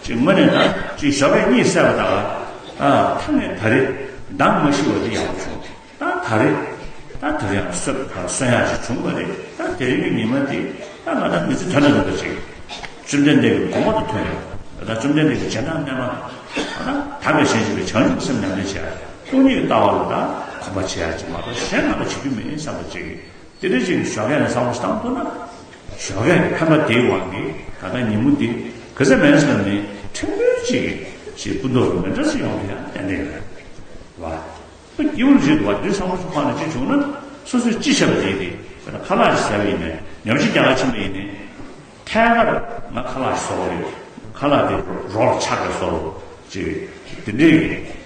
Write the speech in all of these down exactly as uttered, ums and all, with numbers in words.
ཅིག་དངོས་གནས་ད་ཅིག་ཞོགས་ཀས་གཉིད་སད་པ་དང་། ཨ་ཐ་ངས་ད་རེས་མདང་མ་ཤི་བ་དེ་ཡག་པོ་བྱུང་། ད་ད་རེས་ད་ད་རེས་ཡང་གསོན་གསོན་ཡག་ཅིག་བྱུང་བ་རེད། ད་དེ་རིང་གི་ཉི་མ་དེ་ད་ང་ད་མི་ཚེ་དོན་དང་ལྡན་པ་ཅིག་བཅོམ་ལྡན་འདས་ཀྱི་དགོངས་པ་དང་མཐུན་ཡོད། ད་བཅོམ་ལྡན་འདས་ཀྱི་རྗེས་འབྲང་རྣལ་མ། ད་དག་པའི་ཞིང་གཤེགས་པའི་བྱང་ཆུབ་སེམས་ཉམས་ལེན་བྱས། སྟོང་ཉིད་ཀྱི་ལྟ་བ་ལ་ད་གོམས་པ་བྱེད་ཡག་ཅིག་མ་གཏོགས་གཞན་ང་ད་བྱེད་རྒྱུ་མེད་བསམ་པ་ཅིག་དེ་འདྲ་ཅིག་ཞོགས་ཀས་ནས་བསམ་བློ་བཏང་ཐུབ་ན། ཞོགས་ཀས་ཀྱི་ཕན་པ་དེའི་དབང་གིས་ད་ལྟ་ཉིན་མོ་འདི་ག་ཚད་མེད་ཟེར་ནས་ཕྲན་བུ་ཅིག་ཅིག་སྤུ་མདོག་རུ་མི་འདྲ་ཞིག་ཡོང་གི་ཡང་ཏན་ཏན་རེད་བ། ཁོ་སྐྱེས་བུ་རེད་འདུག་བ། འདི་བསམ་བློ་ཞིག་འཕངས་ནས་ཅིག་བྱུང་ན། སོ་སོས་ཅི་བྱས་པ་དེ་དེ་དཔེར་ན་ཁ་ལག་ཅིག་ཟ་བ་ཡིན་ནའི་ཉམས་ཞིབ་རྒྱག་ག་ཕྱིན་པ་ཡིན་ནའི། ཐད་ཀར་ང་ཁ་ལག་ཞིག་ཟ་དགོས་རེད། ཁ་ལག་དེ་རོ་ལ་ཆག་ག་ཟ་དགོས་ཅིག་དེ་འདྲའི་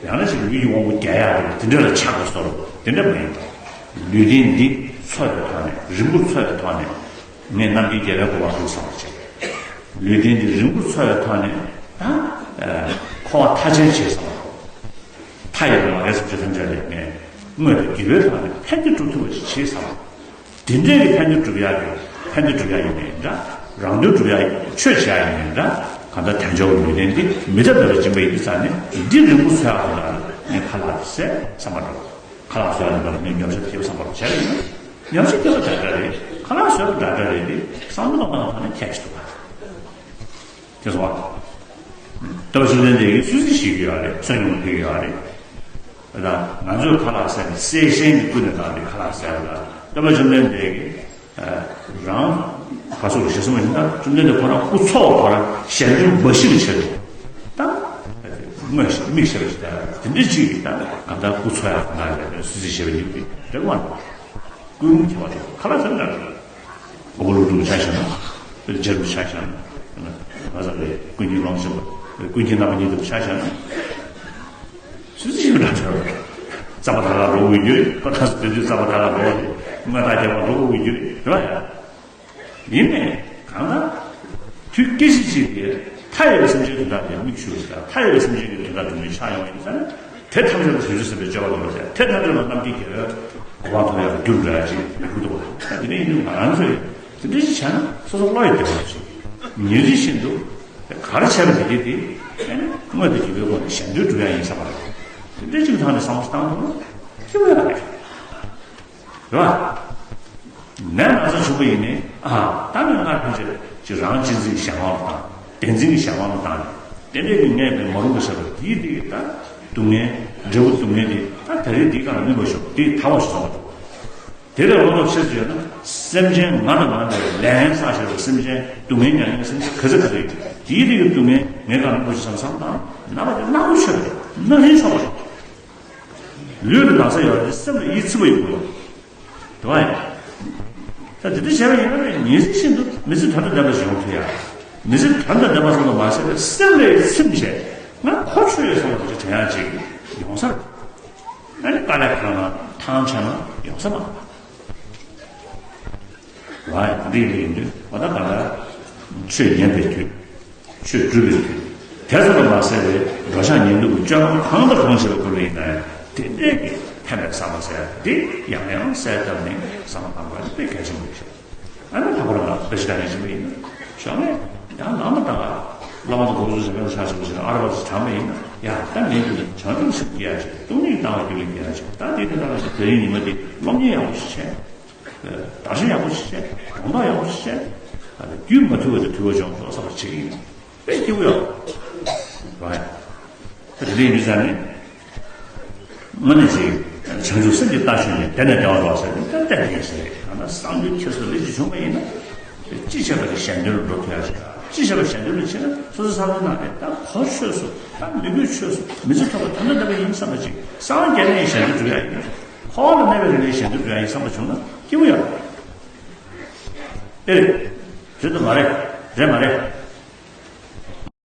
ཡང་ན་ཅིག་ལུས་ཀྱི་དབང་པོ་རྒྱག་ཡག་རེད། དེ་འདྲ་ལ་ཆག་ག་ཟ་དགོས་དེ་འདྲ་མ་ཡིན་པ། ལུས་རྟེན་འདི་འཚོ་བའི་ཐོག་ནས་རིང་པོ་འཚོ་བའི་ཐོག་ནས་ངས་རྣམ་མཁྱེན་རྒྱལ་བའི་གོ་འཕང་ཐོབ་བསམ་པ་བྱེད། ལུས་རྟེན་འདི་རིང་པོ་འཚོ་བའི་ཐོག་ནས་ད་འཁོར་བ་མཐའ་ཅན་བྱེད་བསམ་པ། མཐའ་ཡས་པའི་མ་རྒན་སེམས་ཅན་ཐམས་ཅད་ལ་ངས་དངོས་དང་བརྒྱུད་པའི་ཐོག་ནས་ཕན་བདེ་སྒྲུབ་ཐུབ་པ་ཞིག་བྱེད་བསམ་པ། དེ་འདྲའི་གི་ཕན་བདེ་སྒྲུབ་ཡག་གི་ཕན་བདེ་སྒྲུབ་ཡག་ཡིན་ནའི་འདྲ། རང་དོན་སྒྲུབ་ཡག་ཡིན། ཆོས་བྱེད་ཡག་ཡིན་ནའི་འདྲ། གང་ལྟར་དལ་འབྱོར་གྱི་ལུས་རྟེན་འདི་མི་རྟག་པའི་སྦྱིན་པ་ཡིན་དུས་ཙང་ནས་འདི་རིང་པོ་འཚོ་ཡག་གི་ལ་ངས་ཁ་ལག་དེ་བཟས་བསམ་པ་འགྲོ། ཁ་ལག་བཟས་ཡག་ལ་ངས་ཉམས་ཞིབ་བྱེད་བསམ་པ་བྱས་པ་ཡིན་ན། ཉམས་ཞིབ་བྱེད་པ་འདྲ་འདྲ་རེད། ཁ་ལག་བཟས་པ་འདྲ་འདྲ་རེད་དེ་བསམ་བློ་གཏོང་སྟངས་ཐོག་ནས་ཁྱད་ཅིག་འདུག་ག་དེ་སོང་བ། སྟོན་པ་བཅོམ་ལྡན་འདས་ཀྱིས་སུད་སི་ཞིག་ཡོད་རེད། བསོད་སྙོམས་ཕེབས་ཡོད་རེད། ད་ང་ཚོས་ཁ་ལག་ཟས་ནས་གསེར་ཞུན་གྱི་ཀུན་ནས་བཏང་སྟེ་ཁ་ལག་ཟས་པ་ལ་སྟོན་པ་བཅོམ་ལྡན་འདས་ཀྱིས་རང་ག་སོགས་ཞེས་གསུངས་པ་ཡིན་ན། བཅོམ་ལྡན་འདས་ཁོ་རང་སྐུ་ཚོགས་ཁོ་རང་གཞན་དོན་འབའ་ཞིག་གི་ཆེད་དུ་ད་དངོས་མིག་ཤེས་པ་ཞིག་ད་དེ་འདྲ་ཅིག་གིས་ད་གང་ལྟར་སྐུ་ཚོགས་ཡག་གང་ལ་ཡོད་སུད་སི་ཞེས་པ་ཡིན་པས་རེད་བ། ཀུན་རྒྱལ་བ་དེ་ཁ་ལག་ཟ་ན་འདྲ་འདྲ། ཨོ་ལུ་ཀྲུང་ཆ་བཞག་ན། རྗེ་རུ་ཆ་བཞག་ན། ང་ཚ་རེ་ཀུན་གྱིས་ལོངས་སྤྱོད་པ། ཀུན་གྱིས་རྣམ་པར་སྙོམས་པ་ཆ་བཞག་ན། སུ་ཞིག་འདྲ་འདྲ་རེད། རྩ་བ་དག་ལ་འགྲོ་དགོས་རྒྱུ་རེད། ཁོ་ཐག་སུ་དེ་དུས་རྩ་བ་དག་ལ་འགྲོ་བ་རེད། དངོས་བདག་རྒྱལ་བ་འགྲོ་དགོས་རྒྱུ་རེད། རེད་བ་ཡ། ཡིན་ནའི་གང་ལྟར་དུས་སྐད་ཅིག་གཅིག་དེ་མཐའ་ཡས་པའི་སེམས་ཅན་དོན་དག་དེ་མིག་ཞུ་བ་དང་མཐའ་ཡས་པའི་སེམས་ཅན་གྱི་དོན་དག་དེ་མིག་ཆགས་ཡོང་བ་ཡིན་ཙང་། དེ་ཐམས་ཅད་ལ་བྱང་ཆུབ་སེམས་དཔའི་སྤྱོད་པ་ལ་ལོ་ཟེར། དེ་ཐམས་ཅད་ལ་རྣམ་མཁྱེན་རྒྱལ་བའི་གོ་འཕང་ཐོབ་ཡག་གི་རྒྱུ་འགྲོ་ཡག་ཅིག་མི་དགོས་འདུག་བ། ད་དེ་འདྲ་ཡིན་དུས་ང་རང་ཚོས་དེ་འདྲ་ཞིག་བྱས་ན་སོ་སོ་བློ་ཡི་བདེ་བ་ཞིག་ཉིན་རེ་བཞིན་དུ་ག་རེ་བྱས་པ་དེ་དེ་དེ་དངོས་དང་བརྒྱུད་པའི་སྒོ་ནས་གཞན་དོན་སྒྲུབ་ཡག་ཡིན་བསམ་པ་རེད། དེ་འདྲ་ཅིག་ཐོག་ནས་བསམ་བློ་བཏང་ཐུབ་ན་སྐྱིད་པོ་ཡོད་རེད། རེད་བ། ནད་ན་ཚ་བྱུང་བ་ཡིན་ནའི་ཨ་ད་ནི་སྔར་ཕན་ཆད་ཀྱི་རང་གཅེས་འཛིན་གྱི་གཞན་དབང་དུ་བཏང་། བདེན་འཛིན་གྱི་གཞན་དབང་དུ་བཏང་ནས་དེ་འདྲའི་གི་ནད་པའི་མ་རུངས་པ་བྱས་པ་དེའི་དེ་གི་ད་སྡུག་བསྔལ་འབྲས་བུ་སྡུག་བསྔལ་དེ་ད་ད་རེས་དེའི་སྒང་ལ་སྨིན་པ་ཤོག་དེ་ཐར་བ་ཞིག་སོང་བ་འདུག་དེ་ལས་བློ་སྟོབས་ཆེ་ཙམ་ཡོད་ན་སེམས་ཅན་ང་དང་ང་འདྲ་བའི་ལས་ངན་བསགས་བཞག་པའི་སེམས་ཅན་སྡུག་བསྔལ་མྱངས་མྱངས་སེམས་ཅན་ག་ཚོད་ག་ཚོད་ཡོད་དེའི་དེ་གི་སྡུག་བསྔལ་ངའི་སྒང་ལ་སྨིན་པ་ཤོག་བསམ་བསམ་དང་ན་བ་དེ་ན་བ་ཆོག་རེད། ན་ཧིན་ཆོག་རེད། ལུས་ལ་ན་ཚ་ཡོད་རེད། སེམས་ལ་ཡིད་ཚིམ་པ་ཡོད་དགོས། དེ་བ་ཡིན། ད་དེ་འདྲ་བྱས་པ་ཡིན་ན་ཉིན་རེ་བཞིན་དུ་མི་ཚེ་དོན་དང་ལྡན་པ་ཞིག་ཡོང་ཐུབ་ཡ། མི་ཚེ་དོན་དང་ལྡན་པ་སོང་དུ་མ་ཟད་པའི་སེམས་ལ་ཚིམ་བྱས་ང་གོ་ཆོད་ཡོད་སོང་བ་དེ་དྲན་ཡ་ཅིག་ཡོང་ས་རེད། ཨ་ནི་དཀའ་ལས་ཁག་ན་ཐང་ཆད་ན་ཡོང་ས་མ་རེད། བ་ཡིན། འདི་ཡིན་དུས་བ་ད་ག་ལ་ཆོས་ཉན་པའི་དུས། ཆོས་སྒྲུབ་པའི་དུས། དེ་ཙམ་དུ་མ་ཟད་པའི་འགྲོ་འཆག་ཉལ་འདུག་གི་སྤྱོད་ལམ་གང་དང་གང་བྱེད་པའི་སྐོར་ལ་ཡིན་ན་ཡང་དེ་འདྲས་ཀྱི་ཕན་པའི་བསམ་པ་ཟེར་ཡ་འདི་ཡང་ཡང་གསལ་བཏབ་ནས་བསམ་བློ་བཏང་དགོས་པ་དཔེ་གལ་ཆེན་པོ་རེད། ཨ་ནི་ལྷག་པར་ང་བེ་ཤི་ད་ནས་བྱེད་པ་ཡིན་ན་ཤོག་ངས་ཡང་ནང་མ་ད་ག་བླ་མ་དང་གོང་ས་ཞབས་པད་ཆ་ཆེན་པོ་ཞིག་ཨ་ར་བ་ཞིག་དྲངས་པ་ཡིན་ན་ཡང་ད་ངའི་རྒྱུད་ལ་བྱང་ཆུབ་སེམས་སྐྱེ་ཡ་ཞིག་སྟོང་ཉིད་དང་བའི་རྒྱུད་ལ་སྐྱེ་ཡ་ཞིག་ད་དེ་དེ་ལྟར་ཞིག་དེ་རིང་ཉི་མ་འདི་སློབ་གཉེར་ཡག་པོ་ཞིག་བྱས། བརྡར་ཤ་ཡག་པོ་ཞིག་བྱས། སྒྲོང་ཐག་ཡག་པོ་ཞིག་བྱས། ཨ་ནི་རྒྱུས་མ་ཐུབ་པ་དེ་ཐུབ་པ་བྱུང་ཤོག་བསམ་པ་བྱེད་ཀྱི་ཡིན། དཔེ་སྐྱིད་པོ་ཡོད། རོགས་ཡ། ད་དེ་འདྲ་ཡིན་དུས་ཙང་ནས། དངོས་གནས་ཅིག་བྱང་ཆུབ་སེམས་ཀྱི་རྟ་ཞོན་ནས་དེ་ནས་བདེ་བར་འགྲོ་ཟེར་ཏེ་ཏན་ཏན་ཡིན་ཟེར། ཡང་ན་གསང་འདུས་ཁྱེར་སོ་ལས་ཅིག་བྱུང་བ་ཡིན་ན། ཅི་བྱས་པ་དེ་གཞན་དོན་ལ་འགྲོ་ཐུབ་ཡ་ཞིག་ཅི་བྱས་པ་གཞན་དོན་ལ་བྱེད་ན་སོ་སོ་བསམ་བློ་ནང་ནས་ད་གོ་ཆོད་སོང་། ད་མི་དགོས་ཆོད་སོང་། མི་ཚེ་ཐོག་ལ་ད་ལྟ་འདྲ་པོ་ཡིན་བསམ་པ་ཅིག་སངས་རྒྱས་ནས་གཞན་དོན་སྒྲུབ་ཡ་ཡིན། འཁོར་བ་ལ་གནས་པའི་རིང་ལ་གཞན་དོན་སྒྲུབ་ཡ་ཡིན་བསམ་པ་བྱུང་ན་སྐྱིད་པོ་ཡོད་རེད། ཨེ། རེད་དམ་མ་རེད། རེད་མ་རེད།